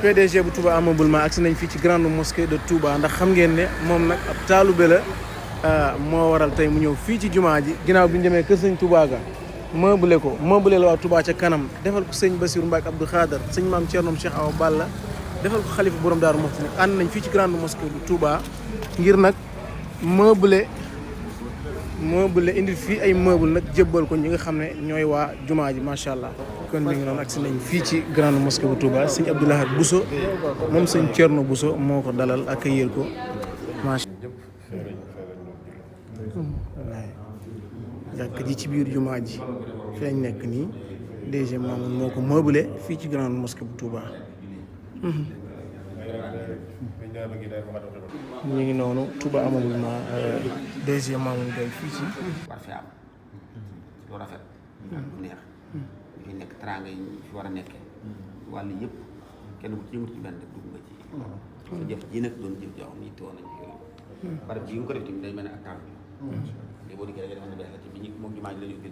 PDG bu Touba Ameublement agsi nañ fii ci grande mosquée de Touba ndax xam ngeen ne moom nag ab taalube la moo waral tey mu ñëw fii ci jumaa ji ginnaaw bi ñu demee kër sëñ Touba ga meublé ko meublé la waa Touba ca kanam defal ko sëñ Bassirou Mbacke Abdou Khadar sëñ Maam Thierno Cheikh Awa Balla defal ko xalifa borom Daaru Muxti nag ànd nañ fii ci grande mosquée de Touba ngir nag meublé indi fii ay meuble nag jébbal ko ñi nga xam ne ñooy waa jumaa ji macha allah. kon mi ngi noonu agsi nañ fii ci grande mosquée bu Touba sëñ Abdou Lahad Bousso moom sëñ Thierno Bousso moo ko dalal accueillir ko macha allah. jàkk ji ci biir jumaa ji fi lañ nekk nii DG Mamoun moo ko meublé fii ci grande mosquée bu Touba. ñu ngi noonu Touba Ameublement DG Mamoun Gaye fii ci. war fi am lu rafet. lu neex. ñu fi nekk teraanga yi ñu fi war a nekkee. wàll yëpp kenn ku ci yëngu ci benn rek dugg nga ci. sa jëf ji nag doon jëf joo xam ne yitte woon nañ ci yooyu. barab ji nga ko def tamit day mel ne ak tànk bi. te boo dikkee rek dafa ne bees la ci bi ñu moom jumaa ji la ñu ubbee